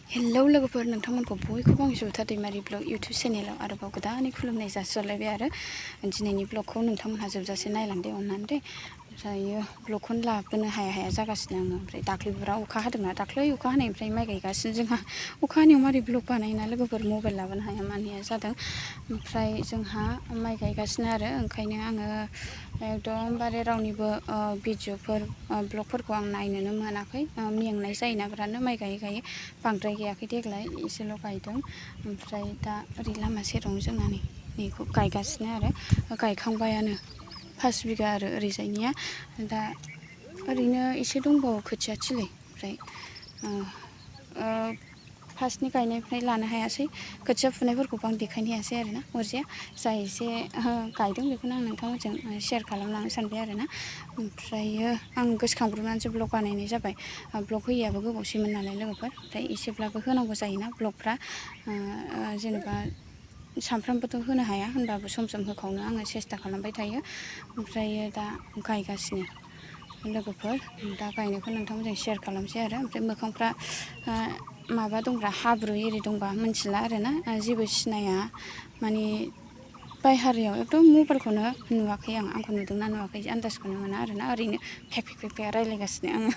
hello लोगोफोर नोंथांमोनखौ बयखौबो आं जुथा दैमारि ब्लग इउटुब चेनेलाव आरोबाव गोदानै खुलुमनाय जासिहरलायबाय आरो दिनैनि ब्लगखौ नोंथांमोनहा जोबजासे नायलांदो अननानै दे ओमफ्रायो ब्लगखौनो लाबोनो हाया जागासिनो आङो ओमफ्राय दाख्लैफोरा अखा हादोंना दाख्लै अखा हानायनिफ्राय माइ गायगासिनो जोंहा अखा हानायाव मारै ब्लग बानायोना लोगोफोर मबाइल लाबोनो हाया मानाया जादों ओमफ्राय जोंहा माइ गायगासिनो आरो ओंखायनो आङो एकदमबारे रावनिबो भिडिअफोर ब्लगफोरखौ आं नायनोनो मोनाखै मेंनाय जायोना बिरादनो माइ गायै गायै बांद्राय गायाखै देग्लाय एसेल' गायदों ओमफ्राय दा ओरै लामा सेरावनो जोंना नैखौ गायगासिनो आरो गायखांबायानो 5 बिगा आरो ओरैजायनिया दा ओरैनो एसे दंबावो खोथिया थिलि ओमफ्राय फार्स्टनि गायनायनिफ्राय लानो हायासै खोथिया फुनायफोरखौबो आं देखायनो हायासै आरोना अरजाया जा एसे गायदों बेखौनो आं नोंथांमोनजों शेयार खालामलांनो सानबाय आरोना ओमफ्रायो आं गोसोखांब्रबनानैसो ब्लग बानायनाय जाबाय ब्लग होयैयाबो गोबावसैमोन नालाय लोगोफोर ओमफ्राय एसेब्लाबो होनांगौ जायोना ब्लगफ्रा जेनेबा सानफ्रामबोथ' होनो हाया होनबाबो सम सम होखावनो आङो सेस्था खालामबाय थायो ओमफ्रायो दा गायगासिनो लोगोफोर दा गायनायखौ नोंथांमोनजों शेयार खालामसै आरो ओमफ्राय मोखांफ्रा माबा दंब्रा हाब्रु एरि दंबा मिथिला आरोना जेबो सिनाया माने बायहारायाव एकदम मबाइलखौनो नुवाखै आंखौ नुदोंना नुवाखै आन्दाजखौनो मोना आरोना ओरैनो फेक रायज्लायगासिनो आङो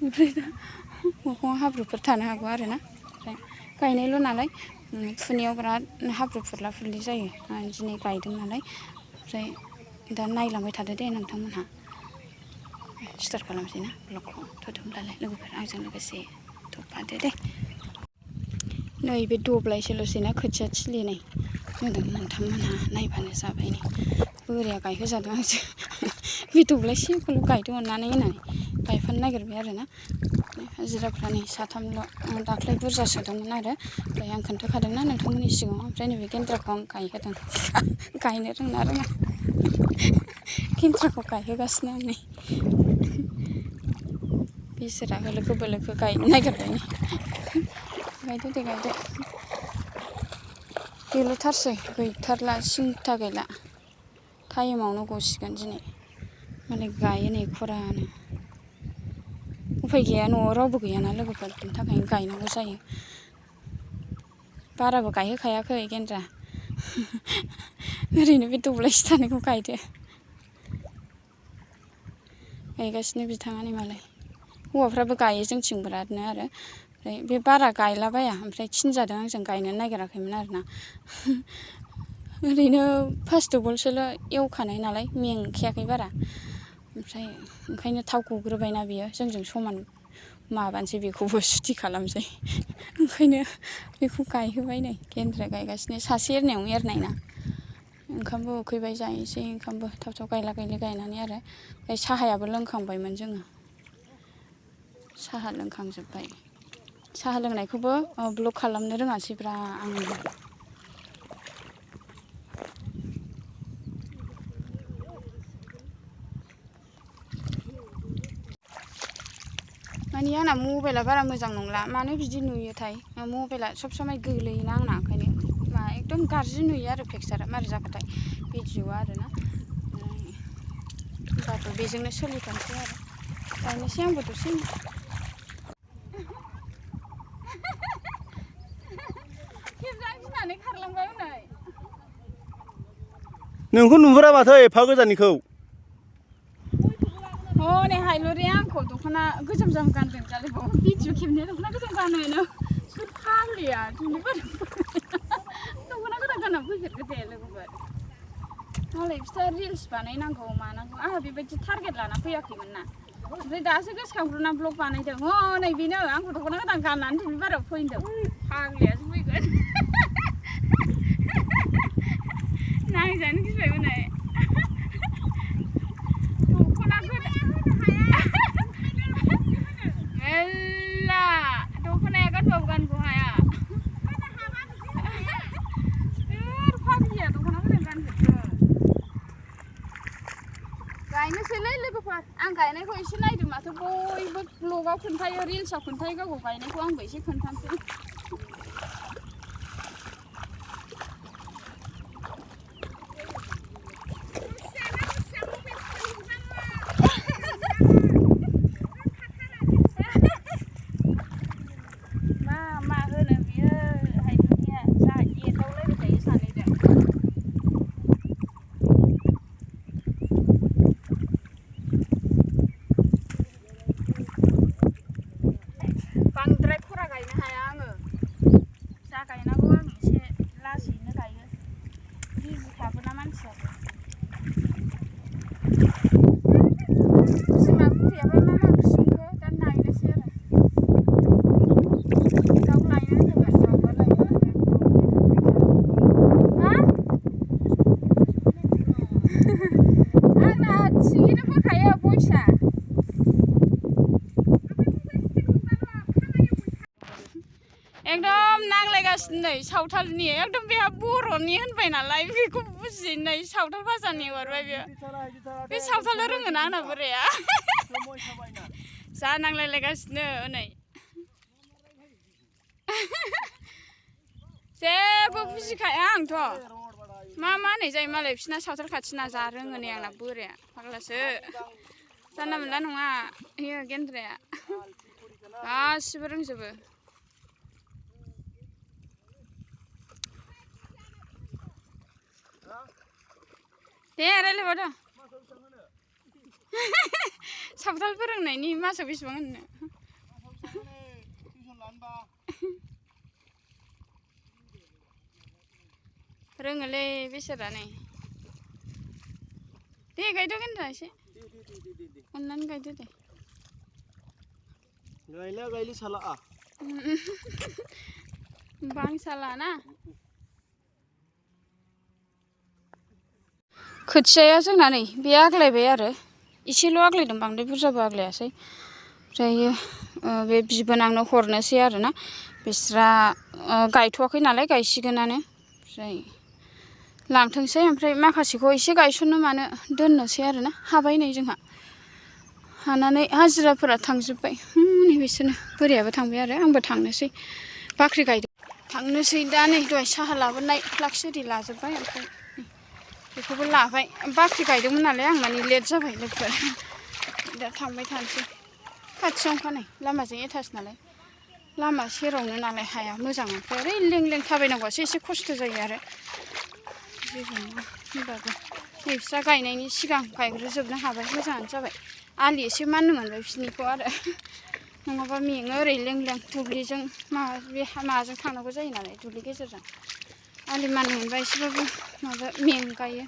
ओमफ्राय दा मोखाङाव हाब्रुफोर थानो हागौ आरोना ओमफ्राय गायनायल' नालाय फुनायाव बिराद हाब्रु फुरला फुरलि जायो दिनै गायदों नालाय ओमफ्राय दा नायलांबाय थादो दे नोंथांमोनहा स्टार्ट खालामसै ना ब्लगखौ होमब्लालाय लोगोफोर आंजों लोगोसे थफादो दे नै बे दब्लायसेल'सै ना खोथिया थिलि नै होनदों नोंथांमोनहा नायबानो जाबाय नै बोराया गायहोजादों आंजों बे दब्लायसेखौल' गायदों अननानै होननानै गायफानो नागिरबाय आरोना हाजिराफ्रा नै साथामल' दाख्लै बुरजा सोदोंमोन आरो ओमफ्राय आं खोन्थाखादोंना नोंथांमोननि सिगाङाव ओमफ्राय नैबे गेन्द्राखौ आं गायहोदों गायनो रोङा गेन्द्राखौ गायहोगासिनो आं नै बिसोरा होलोखो बोलोखो गायनो नागिरबाय गायदो दे गायदो बेल'थारसै गैथारला सिन्था गैला टाइमावनो गसिगोन दिनै मालाय गायो नै खरानो उफाय गैया न'आव रावबो गैयाना लोगोफोर बिनि थाखायनो गायनांगौ जायो बाराबो गायहोखायाखै गेन्द्रा ओरैनो बे दब्लायसे थानायखौ गायदो गायगासिनो बिथाङानि मालाय हौवाफ्राबो गायो जोंथिं बिरादनो आरो ओमफ्राय बे बारा गायलाबाया ओमफ्राय थिनजादों आंजों गायनो नागिराखैमोन आरोना ओरैनो 5 दबलसोल' एवखानाय नालाय मेंखायाखै बारा ओमफ्राय ओंखायनो थाव गग्रोबायना बियो जोंजों समान माबानोसै बेखौबो सुथि खालामसै ओंखायनो बेखौ गायहोबाय नै गेन्द्रा गायगासिनो सासे एरनायावनो एरनाय ना ओंखामबो उखैबाय जाहैसै ओंखामबो थाब थाब गायला गायलि गायनानै आरो ओमफ्राय साहायाबो लोंखांबायमोन जोङो साहा लोंखांजोब्बाय साहा लोंनायखौबो ब्लग खालामनो रोङासैब्रा आङो माने आंना मबाइला बारा मोजां नंला मानो बिदि नुयोथाय मबाइला सब समाय गोलैयोना आंना ओंखायनो एकदम गाज्रि नुयो आरो पिक्सारा मारै जाखोथाय भिडिअआ आरोना होमबाबो बेजोंनो सोलिथोंसै आरो गायनोसै आंबो दसे गिनानै खारलांबाय हनै नोंखौ नुहुरा माथो एफा गोजाननिखौ हनै हायलुरिया आंखौ दख'ना गोजाम जाम गानदों जालायबाव भिडिअ खेबनाया दख'ना गोजाम गानोनो सोर फाग्लिया दुब्लिबारि दख'ना गोदान गानना फैफेरगो दे लोगोफोर मालाय बिस्रा रिल्स बानायनांगौ मानांगौ आंहा बेबायदि टारगेट लाना फैयाखैमोन ना ओमफ्राय दासो गोसोखांब्रबना ब्लग बानायदों हनै बेनो आंखौ दख'ना गोदान गाननानै दुब्लिबारियाव फैदों फाग्लियासो फैगोन नायजानो गिबाय हनै मेल्ला दख'नाया गानबाबो गानगौ हाया सोर फाग्लिया दख'ना गोदान गानफेरखो गायनोसैलै लोगोफोर आं गायनायखौ एसे नायदो माथो बयबो ब्लगाव खोन्थायो रिल्सआव खोन्थायो गावखौ गायनायखौ आंबो एसे खोन्थानोसै एकदम नांलायगासिनो नै सावथालनि एकदम बेहा बर'नि होनबाय नालाय बेखौ बुजियै नै सावथाल भाषानि हरबाय बेयो बे सावथाल रोङोना आंना बोराया जा नांलायलायगासिनो नै जेबो बुजिखाया आंथ' मा होननाय जायो मालाय बिसिना सावथाल खाथिना जा रोङो नै आंना बोराया फाग्लासो जानला मोनला नङा इयो गेन्द्राया गासिबो रोंजोबो दे रायलायबावदो सावथाल फोरोंनायनि मासाव बेसेबां होननो रोङोलै बेसोरा नै दे गायदो गेन्द्रा एसे अननानै गायदो दे गायला गायलि साला बां साला ना खोथियाया जोंना नै बे आग्लायबाय आरो एसेल' आग्लायदों बांद्राय बुरजाबो आग्लायासै ओमफ्रायो बे बिबोनांनो हरनोसै आरोना बिस्रा गायथ'वाखै नालाय गायसिगोनानो ओमफ्राय लांथोंसै ओमफ्राय माखासेखौ एसे गायसननो मानो दोननोसै आरोना हाबाय नै जोंहा हानानै हाजिराफोरा थांजोब्बाय नै बिसोरनो बोरायाबो थांबाय आरो आंबो थांनोसै बाख्रि गायदों थांनोसै दा नै दहाय साहा लाबोनाय फ्लाक्स एरि लाजोब्बाय ओमफ्राय बेखौबो लाबाय बाख्रि गायदोंमोन नालाय आं माने लेट जाबाय लोगोफोर दा थांबाय थानोसै खाथियावनोखा नै लामाजों एटाच नालाय लामा सेरावनो नालाय हाया मोजां ओमफ्राय ओरै लें लें थाबायनांगौआसो एसे खस्थ' जायो आरो जेबो नङा होनबाबो नै बिस्रा गायनायनि सिगां गायग्रोजोबनो हाबाय मोजाङानो जाबाय आलि एसे माननो मोनबाय बिसोरनिखौ आरो नङाबा मेङो ओरै लें लें दुब्लिजों बे माबाजों थांनांगौ जायो नालाय दुब्लि गेजेरजों आलि माननो मोनबा एसेबाबो माबा मेंगायो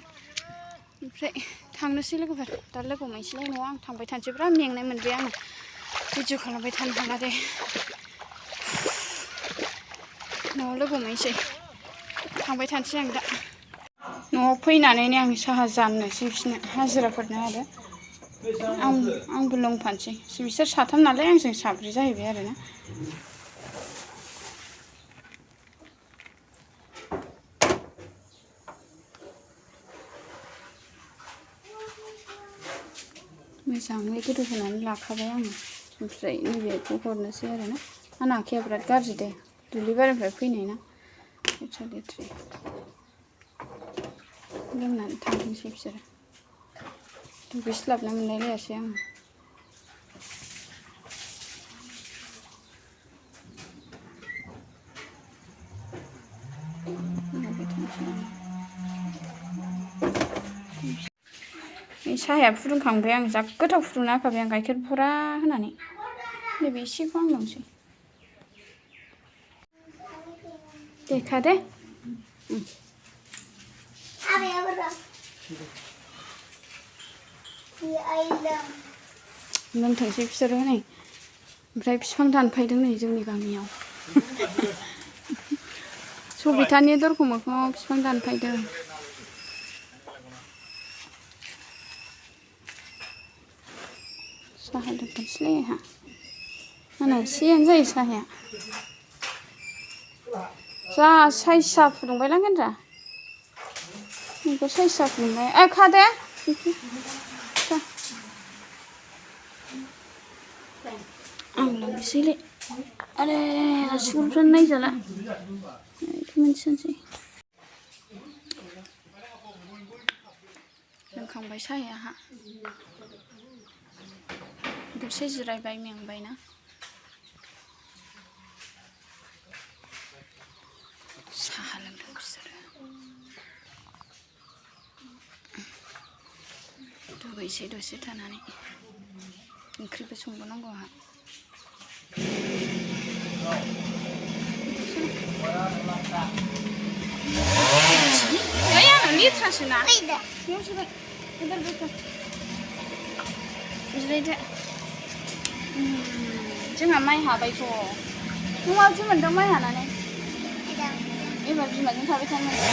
ओमफ्राय थांनोसै लोगोफोर दा लोगो मोनसैलाय न'आव आं थांबाय थानोसै बिराद मेंनाय मोनबाय आङो भिडिअ खालामबाय थानो हाला दे न'आव लोगो मोनसै थांबाय थानोसै आं दा न'आव फैनानैनो आं साहा जाननोसै बिसोरनो हाजिराफोरनो आरो आंबो लोंफानोसै बिसोर साथाम नालाय आंजों साब्रै जाहैबाय आरोना मोजाङै गोदौ होनानै लाखाबाय आङो ओमफ्राय नैबेखौ हरनोसै आरोना आंना आखाइया बिराद गाज्रि दे दुब्लि बारिनिफ्राय फैनाय ना लेथ्रा लेथ्रि लोंनानै थांफिनसै बिसोरो दुगैस्लाबनो मोनलायलायासै आङो साहाया फुदुंखांबाय आं जा गोथाव फुदुंना होखाबाय आं गाइखेर बुरा होनानै नैबे एसेखौ आं लोंसै देखा दे लोंथोंसै बिसोरो नै ओमफ्राय बिफां दानफायदों नै जोंनि गामियाव सबितानि दरखं मोखाङाव बिफां दानफायदों साहा लोंफानोसैलै आंहा आंना एसेयानो जायो साहाया जा साइज साहा फुदुंबायलां गेन्द्रा नोंखौ साइज साहा फुदुंबाय खादे आं लोंनोसैलै आरे आसिगुरफ्रानो नायजाला मोनसेनोसै लोंखांबाय साहाया आंहा दसे जिरायबाय मेंबायना साहा लोंदों बिसोरो दुगैसै दसे थानानै ओंख्रिबो संबावनांगौ आंहा आंना लेथ्रासो ना जिरायदो जोंहा माइ हाबायथ' नों माबायदि मोनदों माइ हानानै एबार बिमाजों थाबाय थानो मोनदों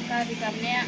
गारि गाबनाया